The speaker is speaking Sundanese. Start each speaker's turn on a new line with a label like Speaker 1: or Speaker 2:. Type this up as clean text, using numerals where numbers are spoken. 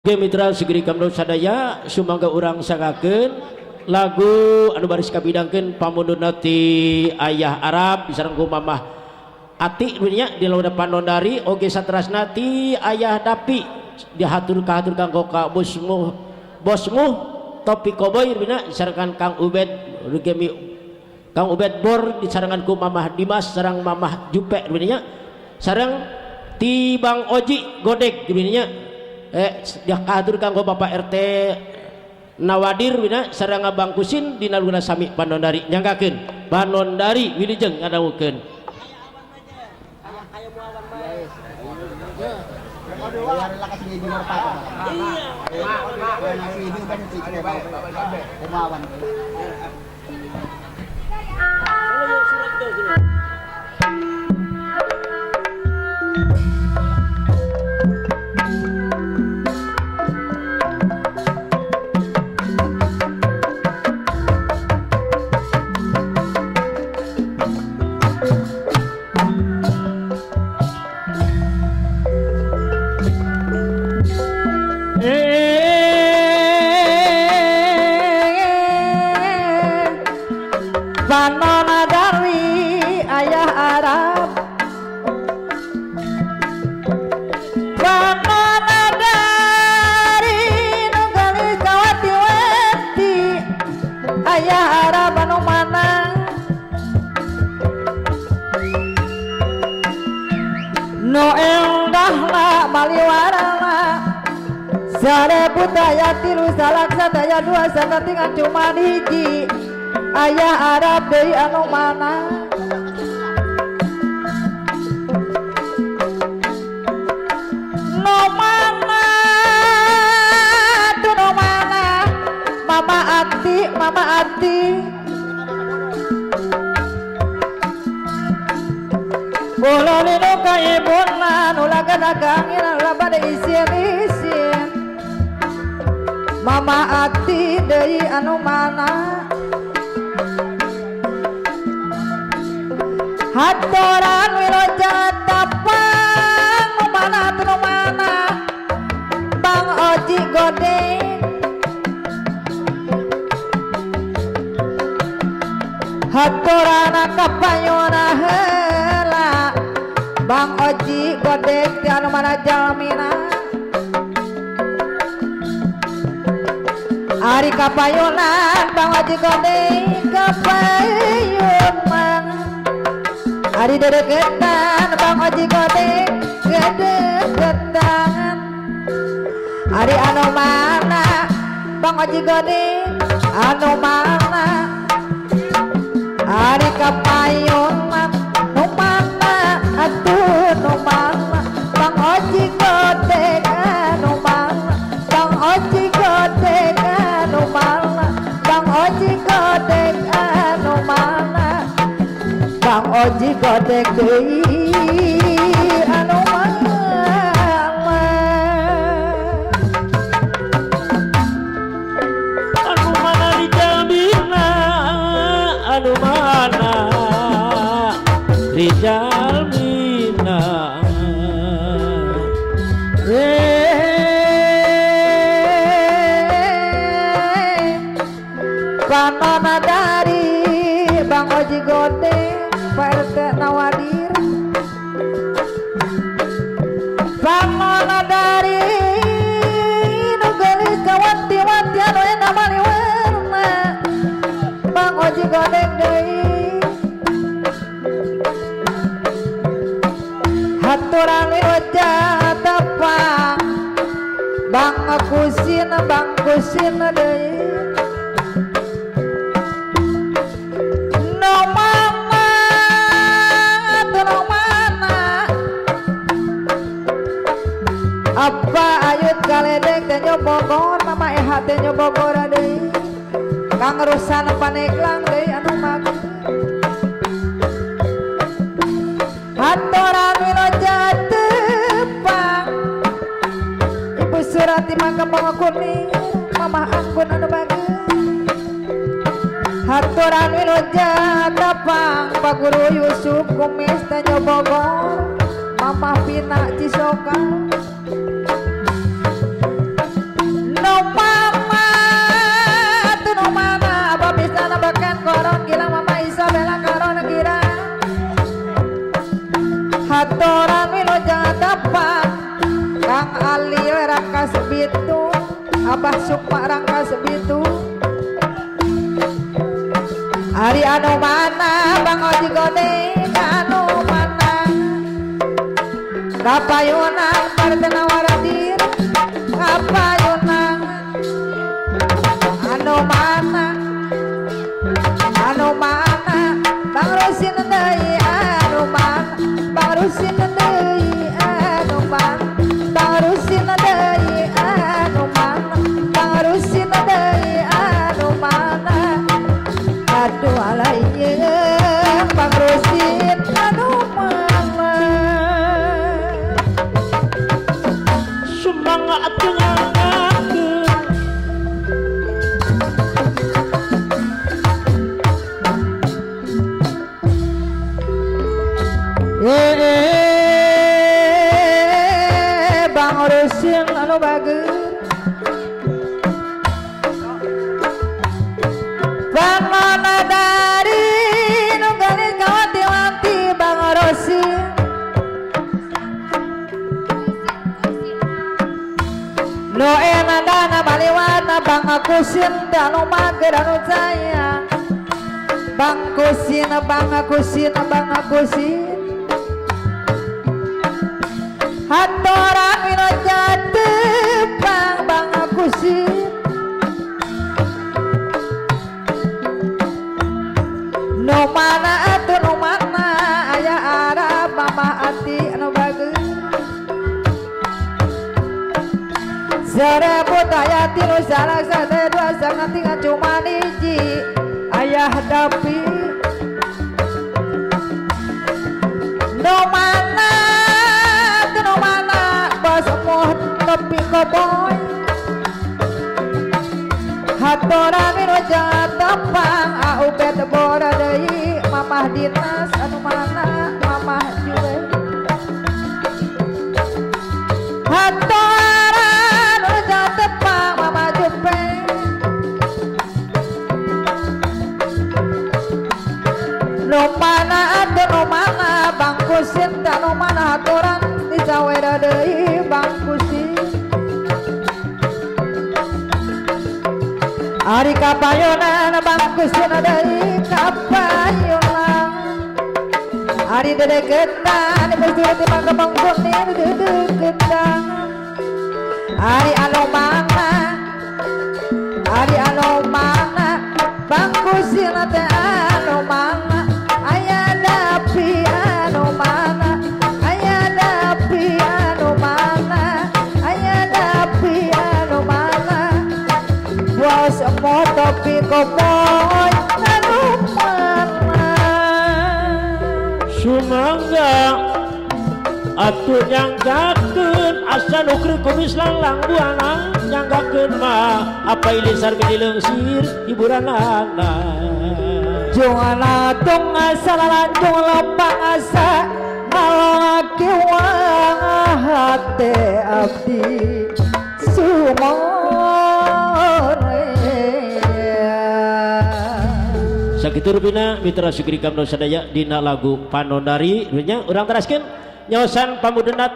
Speaker 1: Oke mitra segeri kamdo sadaya sumangga urang sanggakeun lagu anu baris kabidangkeun pamundutna ti Ayah Arab sareng ku Mamah Ati nya di lauda Panondari oge satrasna ti Ayah Dapi dihatur kahatur kanggo ka bosmu bosmu Topi Koboy bina disarengan Kang Ubed Rugemi Kang Ubed Bor disarengan ku Mamah Dimas sareng Mamah Jupe nya sareng ti Bang Oji Godeg nya dia kahatur kanggo Bapak RT Nawadir bina sareng Abang Kusin dina laguna sami Panondari nyanggakeun Panondari wilujeng ngadangukeun.
Speaker 2: Panona dari Ayah Arab, panona dari nu geulis kawati-wati, Ayah Arab anu mana nu endahna maliwarana sarebu daya tilu salaksa daya dua sakatingan cuma hiji. Ayah Arab deui anu mana no mana tuh no mana Mama Ati Mama Ati ulah linu ka ibuna nu laga-lagangin ulah bade isin-isin Mama Ati deui anu mana hatoran wiloja tapang nu mana tuh nu mana Bang Oji Godeng hatoran kapayuna heula Bang Oji Godeng ti anu mana jalmina ari kapayunan Bang Oji Godeng kapayunan ari dedeketan Bang Oji Godeng gedeketan ari anu mana Bang Oji Godeng anu mana ari kapayunan nu mana atuh nu mana Bang Oji Godeng anu mana Bang Oji Godeng anu mana Bang Oji Godeng anu mana Bang Oji Godeng deui anu mana
Speaker 1: anu mana rijamina anu mana rijalmina
Speaker 2: panona dari Bang Oji Godeng Pak RT Nawadir panona dari nu geulis kawati-wati anu enak maliwarna Bang Oji Godeng deui haturan wiloja tapang Bang Kusin deui no mama tuh no mana apa ayut kaledek teh nyobogor Mama Eha teh nyobogor deui Kang Rusan Paneglang deui anu magi hatoran wiloja tepang Ibu Surati mangga kuning Mama Anggun anu bagi hatoran wiloja tepang Pak Guru Yusuf kumis teh nyobogor Mama Pina Cisoka Abah Sukma Rangkas Bitu Ari anu mana Bang Oji Godeng anu mana Kapayunan Partena Waradir Kapayunan anu mana anu mana Bang Rusin deui anu mana Bang Rusin deui anu mana Bang Rusin deui anu mana Bang Rusin deui anu mana aduh alaiyeung Bang Rusin anu mana
Speaker 1: Sumangga atuh nganggakeun
Speaker 2: Bang Rusin anu bager Panona dari nu geulis kawanti-wanti Bang Rusin Nu enadana baliwana Bang Kusin teh anu mager anu sayang Bang Kusin Bang Kusin Bang Kusin Hatoran wino jatepang Bang Kusin Nu mana atuh nu mana aya Arab Mama Ati anu bager Serebut aya tilu salah satu dua sangat tiga cuma hiji ayah dapi Nu mana atuh nu mana bos moh tepi koboy Hatoran wino jatepang Aubet bora deui Mamah dinas anu mana Mamah jue Hatoran wino jatepang Mamah jupe Nu mana atuh nu mana Bang Kusin teh anu mana hatoran dicawera deui Bang Kusin Ari kapayunan Bang Kusin deui kapayunan Ari dedeketan besurti mangga kuning dedeketan Ari anu mana Ari anu mana Bang Kusin teh anu mana aya dapi anu mana aya dapi anu mana aya dapi anu mana Bos motopi koboy anu mana
Speaker 1: Sumangga atuh nyanggakeun asa nu keur kumis langlang buana nyanggakeun mah apa ilisar mini leungsir hiburanana
Speaker 2: Juana tung asa lalanjung lempang asa nalaki hate abdi sumore.
Speaker 1: Sakitu rupina mitra Sugiri Kamno sadaya dina lagu Panondari nya urang teraskeun nyaosan pamudena.